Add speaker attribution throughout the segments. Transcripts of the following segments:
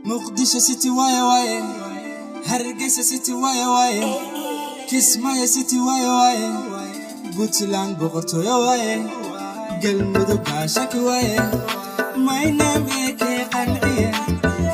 Speaker 1: Muqdisho City waaye waaye, Hargeysa City waaye waaye, Kismaayo City waaye waaye, Puntland boqortooyo waaye, Galmudug gaashaki waaye. My name AK Qanciye,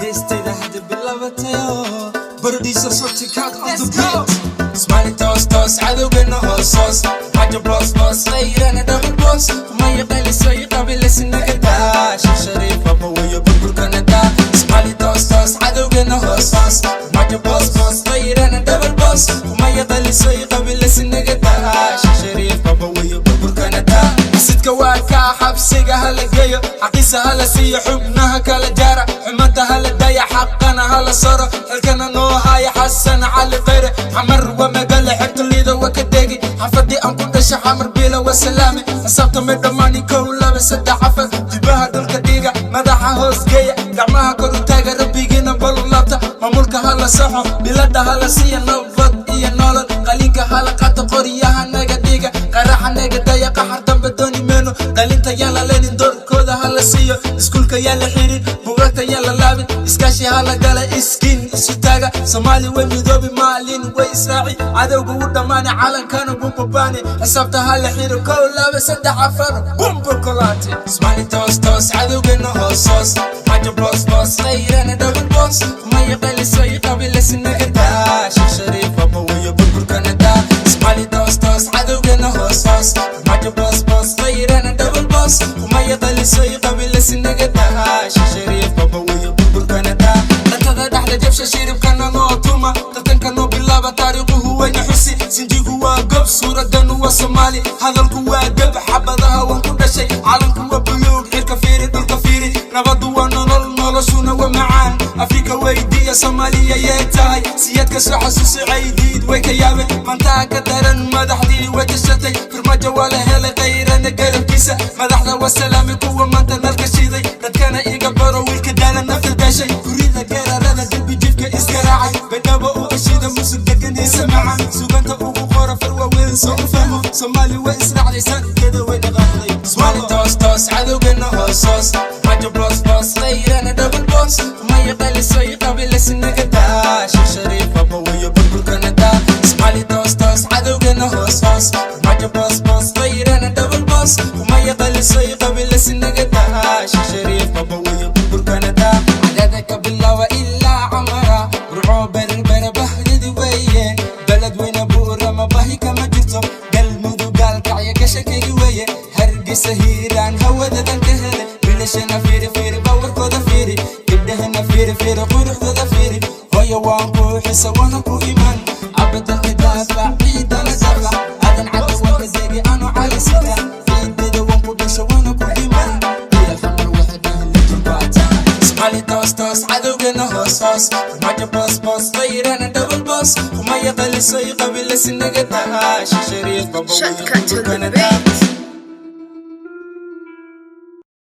Speaker 1: heestayda hadda bilabatayo.
Speaker 2: Producer Shortcut on the beat. Smiley toos toos, cadowgana hoos hoos. Majo boss boss, qayrana double boss. Kumaya qayliso qabilisinaga daa. Sheekh Shariif aba wayo, burburkana daa. Smiley toos toos, cadowgana hoos hoos. Majo boss boss, qayrana double boss. Kumaya qayliso qabilisinaga daa. Sheekh Shariif aba wayo, burburkana daa. Sidka waa kaa, xabsiga hala geeyo, xaqiisa hala siiyo, xubnaha kala jaara, xumada hala daya, xaqana hala soro, xilkana noo haya Xasan Cali Khayre. Xamar waa magaala xebta liida, waa ka degi xafadii aan ku dhashay. Xamar bila waa salaame, xisaabta may dhammaani. Kow, laba, saddex, afar, jibaha dhulka dhiga, madaxa hoos geeya, gacmaha kor u taaga, rabbigiina balu laabta. Maamulka hala saxo, bilada hala siiya, nabad iyo nolol. Qalinka hala qato, qoryaha naga dhiga, qaraxa naga daya, qaxar dambe dooni meeno. Qalinta yaan la leenin, doorkooda hala siiyo, iskuulka yaan la xirin, buugagta yaan la laabin, iskaashi hala gala, iskiin isu taaga. Soomaali way midoobi, maalin way israaci, cadowga u dhammaani, calankana wuu babaani. Xisaabta hala xiro: kow, laba, saddex, afar, bumba kolaate. Soomaali toos toos, cadowgana hoos hoos. Majo boss boss, qayrana double boss. Kumaya qayliso qabilisinaga daa. Sheekh Shariif aba wayo, burburkana daa. Soomaali toos toos, cadowgana hoos hoos. Majo boss boss, qayrana double boss. Kumaya qayliso qabilisinaga daa. Sheekh Shariif aba wayo, burburkana daa. Dhatada dhexda jabsha, shiribkana noo tuma, tartanka noo bilaaba, taariikhuhu wayna xusi. Sinjigu waa gob, suuradanu waa Soomaali, hadalku waa gab, xabadaha waan ku dhashay. Calanku waa buluug, xirka fiiri, dhulka fiiri, nabadu waa nolol, noloshuna waa macaan. Afrika weydiiya, Soomaaliya yee tahay? Siyaadka soo xasuusi, Caydiid way ka yaabeen, mantaa ka daran. Madaxdii way tashatay, Farmaajo waa la helay, Qayrana garabkiisa. Madaxda waa salaamay, kuwa maanta nalka shiday. Dadkana iga baro, wiilka daala, nafta dashay, gurida geerarada, derbi jidka iskaraacay, Baydhabo u ashida, musug deganiisa macan, suganta ugu qora far waaweyn soo u fahmo. Soomaali way israacday, sankeeda way dhaqaaqday. Soomaali toos toos, cadowgana hoos hoos. Majo boss boss, qayrana double boss. Kumaya qayliso qabilisinaga daa. Sheekh Shariif aba wayo, burburkana daa. Soomaali toos toos, cadowgana hoos hoos. Majo boss boss, qayrana double boss. Kumaya qayliso qabilisinaga daa. Sheekh Shariif aba wayo, burburkana daa. Cadada ka bilaaba ilaa Camara, Burco, Berbera, bahdidi weeye, Beledweyne, Buurama, bahi kama jirto, Galmudug, Gaalkacyo, gashankaygi weeye, Hargeysa, Hiiraan, hawadadan ka hele. Bilashana fiiri fiiri, bawarkooda fiiri, gabdhahana fiiri fiiri, quruxdooda fiiri. Hooyo waan ku xisa, waana ku iman, abadalka daafac, ciidana daafac. Aadan Cadda waan ka degi, anu cali sita, ciidada waan ku dhasho, waana ku iman. Ciidal Xamar waxay dhahan legend baa tahay. Soomaali toos toos, cadowgana hoos hoos. Majo boss boss, qayrana double boss. Kumaya qayliso qabilisinaga daa. Sheekh Shariif baba wayo,
Speaker 3: Shortcut to the
Speaker 2: burburkana daa.
Speaker 3: beat.